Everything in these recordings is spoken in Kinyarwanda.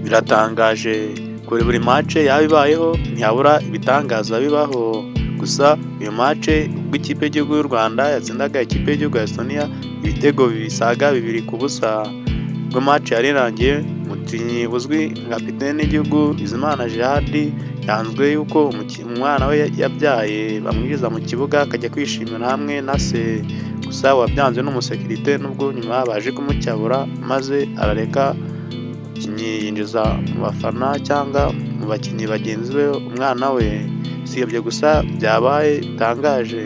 Biratangaje kuri buri match yaba ibayeho, ntihabura ibitangaza bibaho. Gusa iyo match, ubwo ikipe y'igihugu y'u Rwanda yatsindaga ikipe y'igihugu ya Estonia ibitego bisaga 2-0, ubwo match yari irangiye, umukinnyi uzwi nka kapitene w'igihugu Bizimana Djihad yanzwe yuko umwana we yabyaye bamwinjiza mu kibuga akajya kwishimira hamwe na se. Gusa uwabyanze n'umusekirite, nubwo nyuma baje kumucyabura maze arareka, umukinnyi yinjiza mu bafana cyangwa mu bakinnyi bagenzi be umwana we. Si ibyo gusa byabaye bitangaje.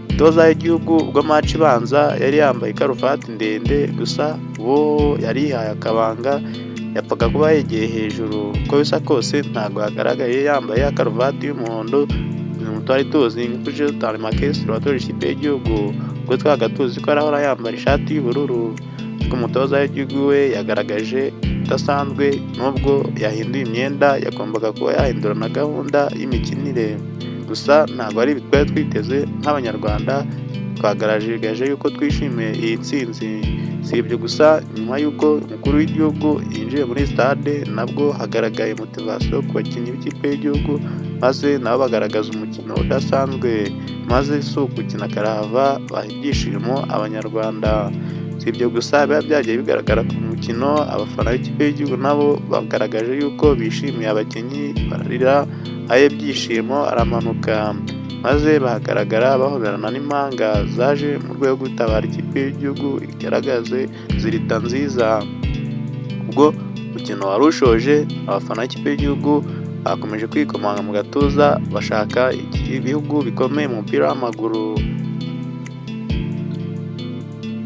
Umutoza w'igihugu, ubwo match ibanza yari yambaye ikaruvati ndende, gusa uwo yari yihaye akabanga yapfaga kuba yegeye hejuru. Uko bisa kose ntabwo yagaragaye yambaye karuvati y'umuhondo twari tuzi nka Jotari Makesiro watoje ikipe y'igihugu, ubwo twabaga tuzi ko arahora yambara ishati y'ubururu. Ariko umutoza w'igihugu we yagaragaje udasanzwe, nubwo yahinduye imyenda yagombaga kuba yahindura na gahunda y'imikinire. Gusa ntabwo ari ibi twari twiteze nk'Abanyarwanda, twagaragaje yuko twishimiye iyi ntsinzi. Si ibyo gusa, nyuma y'uko umukuru w'igihugu yinjiye muri stade, nabwo hagaragaye motivation ku bakinnyi b'ikipe y'igihugu, maze nabo bagaragaza umukino udasanzwe, maze si ugukina karahava, baha ibyishimo Abanyarwanda. Si ibyo gusa biba byagiye bigaragara ku mukino, abafana b'ikipe y'igihugu nabo bagaragaje yuko bishimiye abakinnyi, bararira ay'ibyishimo aramanuka, maze bahagaragara bahoberana n'impanga zaje mu rwego rwo gutabara ikipe y'igihugu igaragaze résultat nziza. Ubwo umukino wari ushoje, abafana b'ikipe y'igihugu bakomeje kwikomanga mu gatuza bashaka ibihugu bikomeye mu mupira w'amaguru.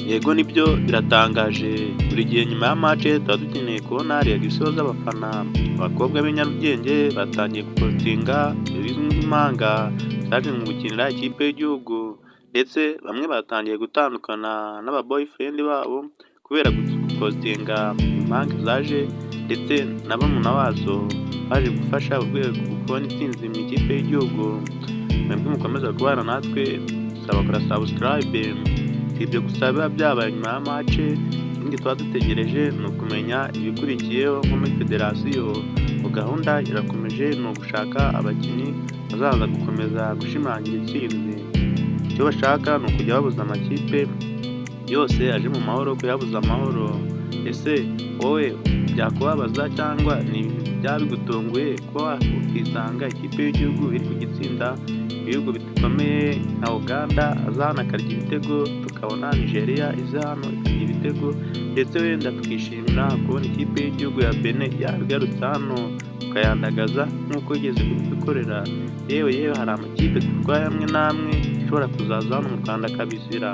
Yego nibyo, biratangaje. Buri gihe nyuma ya match tuba dukeneye kubona réaction z'abafana. Abakobwa b'i Nyarugenge batangiye gupostinga ibizwi nk'impanga zaje mu gukinira ikipe y'igihugu, ndetse bamwe batangiye gutandukana n'aba boyfriend babo kubera gupostinga impanga zaje, ndetse na barumuna bazo baje gufasha urwego kubona intsinzi mu ikipe y'igihugu. Mwebwe mukomeza kubana natwe, saba kora subscribe. Si ibyo gusa biba byabaye nyuma ya match, ikindi tuba dutegereje ni ukumenya ibikurikiyeho nko muri federasiyo. Ngo gahunda irakomeje, ni ugushaka abakinnyi bazaza gukomeza gushimangira intsinzi. Icyo bashaka ni ukujya babuza amakipe yose aje mu mahoro kuyabuza amahoro. Ese wowe byakubabaza cyangwa ni ibintu byaba bigutunguye kuba wakisanga ikipe y'igihugu iri kugitsinda ibihugu bikomeye nka Uganda aza hano akarya ibitego, tukabona Nigeria iza hano ikarya ibitego, ndetse wenda tukishimira kubona ikipe y'igihugu ya Benin yaba igarutse hano tukayandagaza nk'uko yigeze kubidukorera? Yewe yewe, hari amakipe turwaye amwe n'amwe ashobora kuzaza hano mu Rwanda akabizira.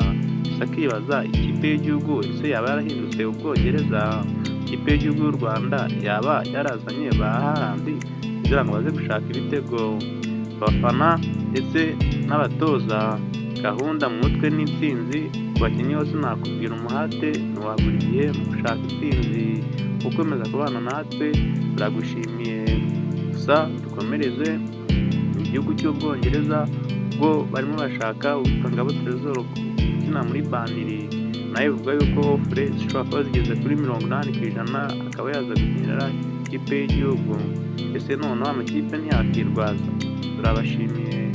Gusa akibaza, ikipe y'igihugu ese yaba yarahindutse Ubwongereza? Ikipe y'igihugu y'u Rwanda yaba yarazanye ba Haaland kugira ngo baze gushaka ibitego? Abafana ndetse n'abatoza, gahunda mu mutwe n'intsinzi. Ku bakinnyi bose nakubwira, umuhate ni uwa buri gihe mu gushaka intsinzi. Ukomeza kubana natwe turagushimiye. Gusa dukomereze mu gihugu cy'Ubwongereza, ubwo barimo bashaka uwitwa Ngabo Trésor ukina muri Burnley, nawe bivuga yuko offre zishobora kuba zigeze kuri 80%, akaba yaza gukinira ikipe y'igihugu. Ese noneho amakipe ntiyakirwaza? Turabashimiye.